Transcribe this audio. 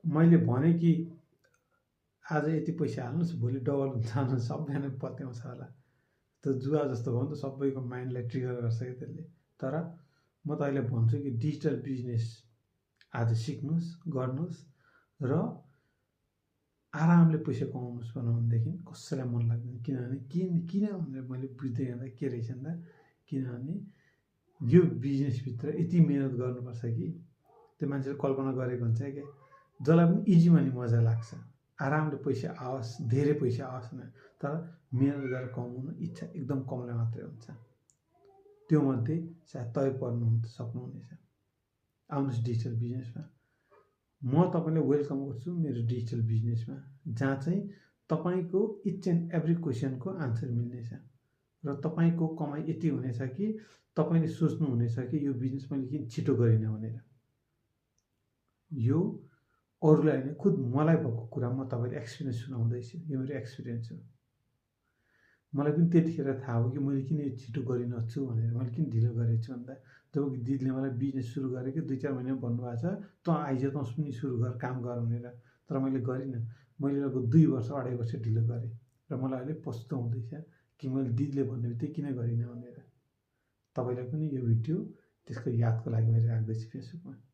मैले भने कि आज यति पैसा हाल्नुहोस् भोलि डबल हुन्छ भनेर सबैजना पत्याउँछ होला। त्यो जुवा जस्तो भयो नि त, सबैको माइन्डलाई ट्रिगर गर्छ क्या त्यसले। तर म त अहिले भन्छु कि डिजिटल बिजनेस आज सिक्नुहोस्, गर्नुहोस् र आरामले पैसा कमाउनुहोस् भनेदेखि कसैलाई मन लाग्दैन। किनभने किन भनेर मैले बुझ्दै जाँदा के रहेछ भन्दा, किनभने यो बिजनेसभित्र यति मेहनत गर्नुपर्छ कि त्यो मान्छेले कल्पना गरेको हुन्छ क्या, जसलाई पनि इजी मनी मजा लाग्छ, आरामले पैसा आओस्, धेरै पैसा आओस् न, तर मेहनत गरेर कमाउनु इच्छा एकदम कमलाई मात्रै हुन्छ। त्योमध्ये सायद तय पर्नु सक्नुहुनेछ। आउनुहोस् डिजिटल बिजनेसमा। म तपाईँलाई वेलकम गर्छु मेरो डिजिटल बिजनेसमा, जहाँ चाहिँ तपाईँको इच एन्ड एभ्री क्वेसनको आन्सर मिल्नेछ र तपाईँको कमाइ यति हुनेछ कि तपाईँले सोच्नुहुनेछ कि यो बिजनेस मैले किन छिटो गरिनँ भनेर। यो अरूलाई होइन, खुद मलाई भएको कुरा म तपाईँलाई एक्सपिरियन्स सुनाउँदैछु। यो मेरो एक्सपिरियन्स हो। मलाई पनि त्यतिखेर थाहा हो कि मैले किन यो छिटो गरिनँ छु भनेर, मैले किन ढिलो गरेको छु भन्दा, जब दिदीले मलाई बिजनेस सुरु गरेको 2-4 महिनामा भन्नुभएको छ तँ आइज तँ पनि सुरु गर, काम गर भनेर। तर मैले गरिनँ। मैले लगभग 2 वर्ष 2.5 वर्ष ढिलो गरेँ र मलाई अहिले पछुतो हुँदैछ कि मैले दिदीले भन्ने बित्तिकै किन गरिनँ भनेर। तपाईँलाई पनि यो भिडियो त्यसको यादको लागि मैले राख्दैछु फेसबुकमा।